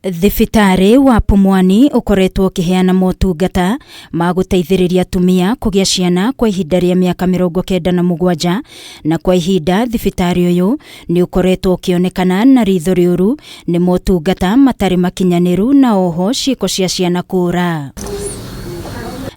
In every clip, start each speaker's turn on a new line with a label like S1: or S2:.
S1: Thibitarĩ wa Pumwani ũkoretwo ũkĩheana motungata ma gũteithĩrĩria atumia kũgĩa ciana kwa ihinda rĩa mĩaka 97, na kwa ihinda thibitarĩ ũyũ nĩ ũkoretwo ũkĩonekana na ritho rĩũru nĩ motungata matarĩ makinyanĩru na oho ciĩko cia ciana kũra.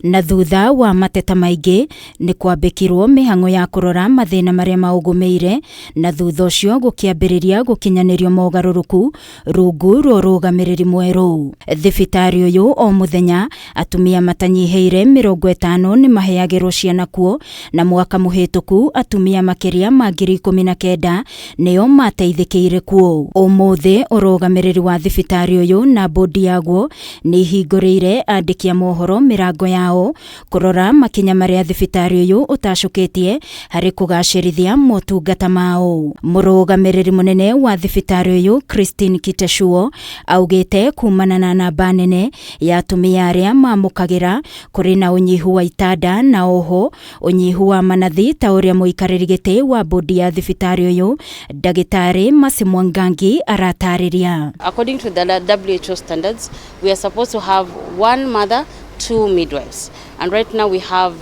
S1: Na thutha wa mateta maingĩ nĩ kwambĩkirwo mĩhang'o ya kũrora mathĩna marĩa maũgũmĩire, na thutha ũcio gũkĩambĩrĩria gũkinyanĩrio mogarũrũku rungu rwa ũrũgamĩrĩri mwerũ. Thibitarĩ ũyũ o mũthenya atumia matanyihĩire 50 nĩ maheagĩrwo ciana kuo, na mwaka mũhĩtũku atumia makĩria ma 19,000 nĩo mateithĩkĩire kuo. Ũmũthĩ ũrũgamĩrĩri wa thibitarĩ ũyũ na bodi yaguo nĩ ihingũrĩire andĩki a mohoro mĩrango yao kũrora makinya marĩa thibitarĩ ũyũ ũtacũkĩtie harĩ kũgacĩrithia motungata mao. Mũrũgamĩrĩri mũnene wa thibitarĩ ũyũ Christine Kiteshuo augĩte kumana na namba nene ya atumia arĩa mamũkagĩra kũrĩ na ũnyihu wa itanda na oho ũnyihu wa manathi ta ũrĩa mũikarĩri gĩtĩ wa bodi ya thibitarĩ ũyũ Ndagĩtarĩ Mercy Mwangangi aratarĩria.
S2: According to the WHO standards, we are supposed to have one mother, two midwives. And right now we have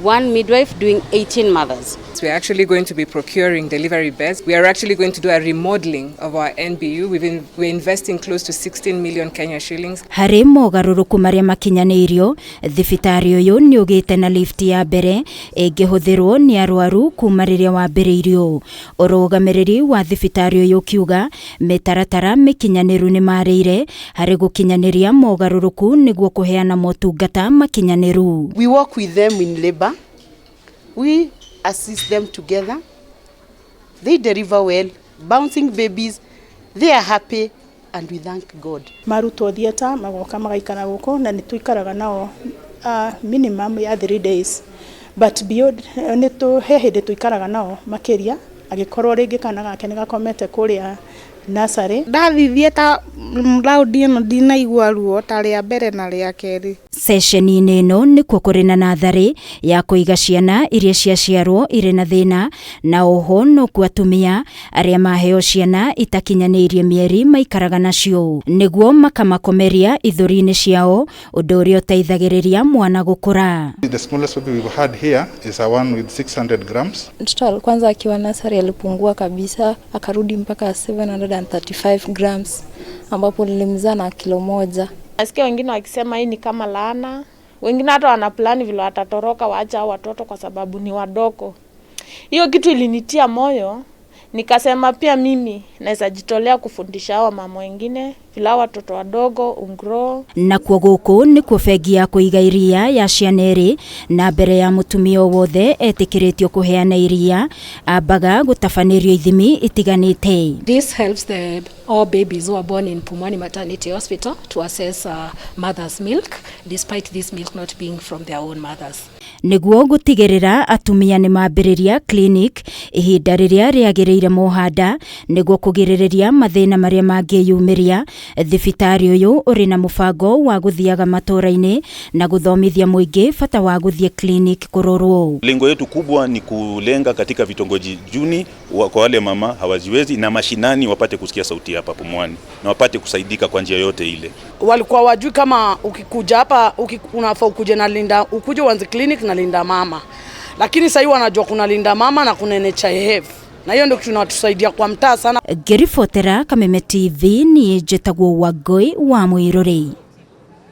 S2: one midwife doing 18 mothers.
S3: We are actually going to be procuring delivery beds. We are actually going to do a remodeling of our NBU. We're investing close to 16 million Kenya shillings.
S1: Harĩ mogarũrũku marĩa makinyanĩirio, thibitarĩ ũyũ nĩ ũgĩte na lift ya mbere ĩngĩhũthĩrwo nĩ arwaru kuma rĩrĩa wambĩrĩirio. Ũrũgamĩrĩri wa thibitarĩ ũyũ ũkiuga mĩtaratara mĩkinyanĩru nĩ marĩire harĩ gũkinyanĩria mogarũrũku nĩguo kũheana motungata makinyanĩru.
S4: We work with them in labor. We assist them together. They deliver well, bouncing babies. They are happy and we thank God.
S5: Marutwo theatre magoka magaikara gũkũ, na nĩ tũikaraga nao minimum ya 3 days, but beyond nĩ tũ he hĩndĩ tũikaraga nao makĩria angĩkorwo rĩngĩ kana gake nĩ gakomete kũrĩa nursery.
S6: Ndathiĩ theatre raundi ĩno ndinaigua ruo ta rĩa mbere na rĩa kerĩ.
S1: Ceceni-inĩ ĩno nĩkuo kũrĩ na natharĩ ya kũiga ciana iria ciaciarwo irĩ na thĩna, na oho nokuo atumia arĩa maheo ciana itakinyanĩirie mĩeri maikaraga nacio nĩguo makamakomeria ithũri-inĩ ciao, ũndũ ũrĩa ũteithagĩrĩria mwana gũkũra.
S7: The smallest baby we've had here is a one with 600 grams.
S8: Mtoto kwanza akiwa nursery alipungua kabisa, akarudi mpaka 735 grams, ambapo nilimzaa na kilo 1.
S9: Nasikia wengine wakisema hii ni kama laana, wengine hata wana plani vile watatoroka waacha hao watoto kwa sababu ni wadogo. Hiyo kitu ilinitia moyo, nikasema pia mimi naweza jitolea kufundisha hao mama wengine vile hao watoto wadogo ungrow.
S1: Nakuo gũkũ nĩkuo bengi ya kũiga iria ya ciana ĩrĩ, na mbere ya mũtumia o wothe etĩkĩrĩtio kũheana iria ambaga gũtabanĩrio ithimi itiganĩte.
S10: This helps the all babies who are born in Pumwani Maternity Hospital to assess mother's milk, despite this milk not being from their own mothers.
S1: Nĩguo gũtigĩrĩra atumia nĩ mambĩrĩria clinic ihinda rĩrĩa rĩagĩrĩire mohanda nĩguo kũgirĩrĩria mathĩna marĩa mangĩyumĩria, thibitarĩ ũyũ ũrĩ na mũbango wa gũthiaga matũũra-inĩ na gũthomithia mũingĩ bata wa gũthiĩ clinic kũrorwo.
S11: Lengo yetu kubwa ni kulenga katika vitongoji duni kwa wale mama hawajiwezi na mashinani wapate kusikia sauti hapa Pumwani na wapate kusaidika kwa njia yote ile.
S12: Walikuwa wajui kama ukikuja hapa unafaa ukuje na Linda, ukuje uanze clinic na Linda Mama. Lakini sasa hivi wanajua kuna Linda Mama na kuna NHIF. Na hiyo ndio kitu inatusaidia kwa mtaa sana.
S1: Ngĩribotera Kameme TV, niĩ njĩtagwo Wangũi wa Mũirũrĩ.